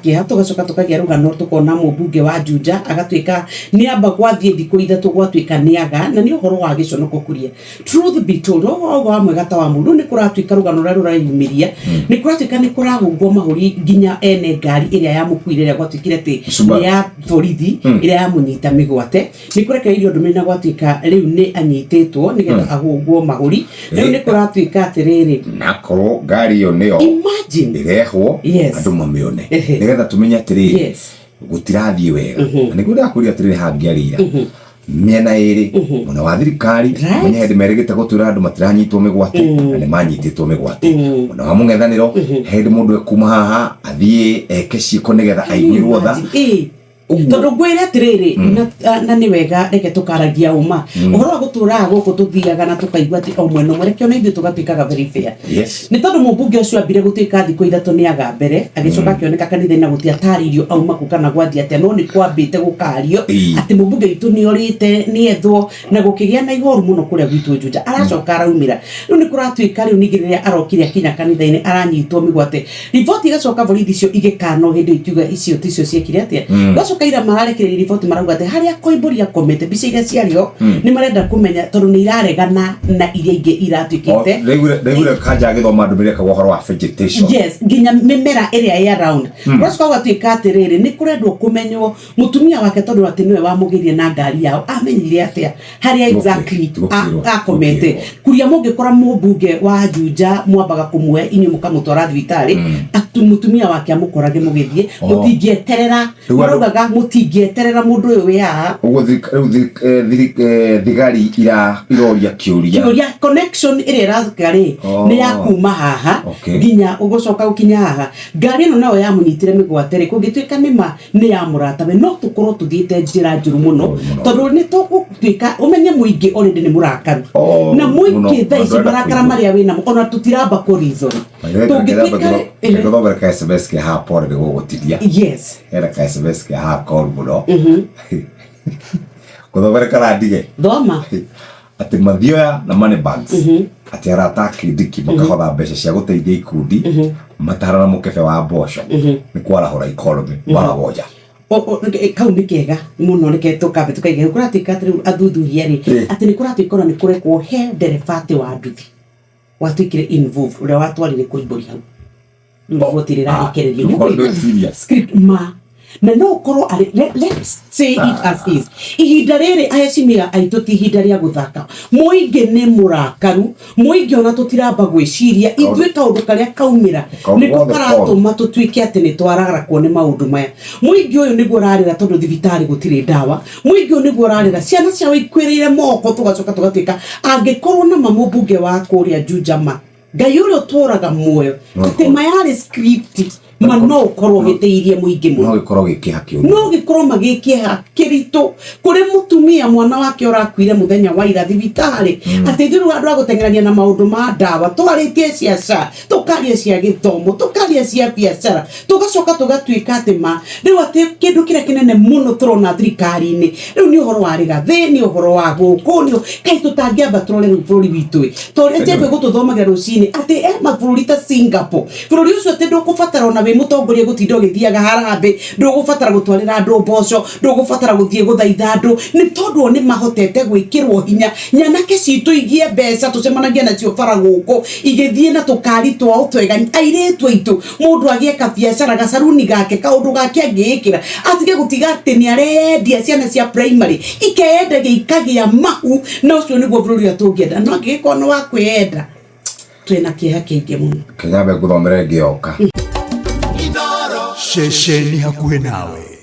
kĩeha. Tũgacoka tũkagĩa rũgano, tũkona mũmbunge wa Juja agatuĩka nĩ amba gwathiĩ thikũ 3 gwatuĩka nĩ aga, na nĩ ũhoro wa gĩconoko kuria. Truth be told, ũguo wa mwega ta wa mũndũ, nĩ kũratuĩka rũgano rũrĩa rũreyumĩria nĩ kũratuĩka nĩ kũrahũngwo mahũri nginya ene ngari ĩrĩa yamũkuire, ĩrĩa gwatuĩkire atĩ Subaru. nĩ ya borithi ĩrĩa yamũnyita mĩgwate. Nĩ kũrekereirio ndũmĩrĩri na gwatuĩka rĩu nĩ anyitĩtwo nĩgetha ahũngwo mahũri. Rĩu nĩ kũratuĩka atĩrĩrĩ, Nakorwo ngari ĩyo nĩyo imagine ĩrehwo andũ mamĩone nĩgetha tũmenye atĩrĩrĩ, gũtirathiĩ wega. Na nĩguo ndĩrakwĩrire atĩrĩrĩ, hangĩarĩira mĩena ĩrĩ, mwena wa thirikari menye hĩndĩ merĩgĩte gũtwĩra andũ matiranyitwo mĩgwate, na nĩ manyitĩtwo mĩgwate. Mwena wa mũng'ethanĩro, hĩndĩ mũndũ ekuma haha athiĩ eke ciĩko nĩgetha aiguĩrwo tha. Imagine, ĩĩ. Ũguo. Tondũ ngwĩre atĩrĩrĩ, na nĩ wega reke tũkaragia ũma ũhoro wa gũtũraga gũkũ, tũthiaga na tũkaigua atĩ o mwena ũmwe, reke ona ithuĩ tũgatuĩkaga very fair. Nĩ tondũ mũmbunge ũcio ambire gũtuĩka thikũ 3 nĩ aga mbere, agĩcoka akĩoneka kanitha-inĩ na gũtiatarĩirio auma kũ kana gwathiĩ atĩa, no nĩ kwambĩte gũkario atĩ mũmbunge witũ nĩ orĩte, nĩ ethwo, na gũkĩgĩa na ihoru mũno kũrĩa gwitũ Juja. Aracoka araumĩra. Rĩu nĩ kũratuĩka rĩu ningĩ rĩrĩa arokire akinya kanitha-inĩ aranyitwo mĩgwate, riboti igacoka borithi icio igĩkanwo hĩndĩ ĩyo ikiuga icio ticio ciekire atĩa. Gacoka ira mararekereria riboti, marauga atĩ harĩa Koimbũri akomete, mbica iria ciarĩ ho nĩ marenda kũmenya tondũ nĩ iraregana na iria ingĩ iratuĩkĩte. Ndaiguire Kanja agĩthoma ndũmĩrĩri akauga ũhoro wa vegetation. Yes, nginya mĩmera ĩrĩa ĩ around. Ũgacoka ũgatuĩka atĩrĩrĩ, nĩ kũrendwo kũmenywo mũtumia wake, tondũ atĩ nĩwe wamũgĩrire na ngari yao, amenyire atĩa harĩa exactly Tũgũkĩrwo, akomete. Tũgũkĩrwo. Kuria mũngĩkora mũmbunge wa Juja, mwambaga kũmuoya inyuĩ mũkamũtwara thibitarĩ, mũtumia wake amũkorage mũgĩthiĩ. Mũtingĩeterera. Rĩu andũ- Maraugaga mũtingĩeterera mũndũ ũyũ wĩ haha. Ũguo rĩu thigari iroria kĩũria. Kĩũria, connection ĩrĩa ĩrathuka rĩ, nĩ ya kuma haha nginya ũgũcoka gũkinya haha. Ngari ĩno nayo yamũnyitire mĩgwate rĩ, kũngĩtuĩka nĩ ma nĩ ya mũratawe, no tũkorwo tũthiĩte njĩra njũru mũno. Njũru mũno. Tondũ nĩ tũgũtuĩka, ũmenye mũingĩ already nĩ mũrakaru. Na mũingĩ Mũno. thaa ici Andũ arenda marakara kũigua. marĩa wĩnamo ona tũtiramba kũ reason. Tũngĩtuĩka Ngũthomere ka SMS ke haha, pole nĩ gũgũtiria. Hena ka SMS ke haha koru mũno. Ngũthomere kana ndige? Thoma. Atĩ Mathioya na Moneybags, atĩ arata a Kindiki makahotha mbeca cia gũteithia ikundi matara na mũkebe wa mboco nĩ kwarahũra economy mara moja. Kau nĩ kega mũno, reke tũkambe tũkaige hau. Kũratuĩka atĩ rĩu athuthuria rĩ, atĩ nĩ kũratuĩka ona nĩ kũrekwo he ndereba atĩ wa nduthi watuĩkire involved, ũrĩa watwarire Koimbũri hau. Rĩu riboti ĩrĩa ĩrarekererio nĩ Ũkorwo ndwĩ serious. Script ma na no ũkorwo arĩ let's say it as is. Ihinda rĩrĩ, aheshimiwa aitũ, ti ihinda rĩa gũthaka. Mũingĩ nĩ mũrakaru, mũingĩ ona tũtiramba gwĩciria ithuĩ kaũndũ karĩa kaumĩra Kaũndũ nĩko gothe. karatũma tũtuĩke atĩ nĩ twararakwo nĩ maũndũ maya. Mũingĩ ũyũ nĩguo ũrarĩra tondũ thibitarĩ gũtirĩ ndawa. Mũingĩ ũyũ nĩguo ũrarĩra ciana ciao ikuĩrĩire moko. Tũgacoka tũgatuĩka angĩkorwo na ma mũmbunge wa kũrĩa Juja, ma Ngai ũrĩa ũtũraga muoyo, atĩ ma yarĩ script, ma no ũkorwo ũhĩtĩirie mũingĩ mũno. No gĩkorwo gĩ kĩeha kĩũru. No gĩkorwo magĩkĩeha kĩritũ kũrĩ mũtumia mwana wake ũrakuire mũthenya wa ira thibitarĩ, atĩ ithuĩ rĩu andũ a gũteng'erania na maũndũ ma ndawa, twarĩtie cia SHA, tũkaria cia gĩthomo, tũkaria cia biacara, tũgacoka tũgatuĩka atĩ ma rĩu atĩ kĩndũ kĩrĩa kĩnene mũno tũrona thirikari-inĩ rĩu nĩ ũhoro wa rĩgathĩ, nĩ ũhoro wa gũkũ, nĩ kaĩ tũtangĩamba tũrore rĩu bũrũri witũ ĩ, ta ũrĩa Jeff egũtũthomagĩra rũcinĩ atĩ e mabũrũri ta Singapore, bũrũri ũcio atĩ ndũkũbatara ona wĩ mũtongoria gũtinda ũgĩthiaga harambĩ, ndũgũbatara gũtwarĩra andũ mboco, ndũgũbatara gũthiĩ gũthaitha andũ, nĩ tondũ o nĩ mahotete gwĩkĩrwo hinya. Nyanake citũ igie mbeca, tũcemanagia nacio bara gũkũ igĩthiĩ na tũkari twao twega. Airĩtu aitũ, mũndũ agĩe kabiacara, gacaruni gake, kaũndũ gake angĩĩkĩra, atige gũtiga atĩ nĩ arendia. Ciana cia primary ikeyendagia ikagĩa mahu, na ũcio nĩguo bũrũri ũrĩa tũngĩenda. No angĩgĩkorwo nĩ wa kwĩyenda, twĩna kĩeha kĩingĩ mũno. Kĩnyambe ngũthomere ngĩoka. Ceceni hakuhĩ nawe.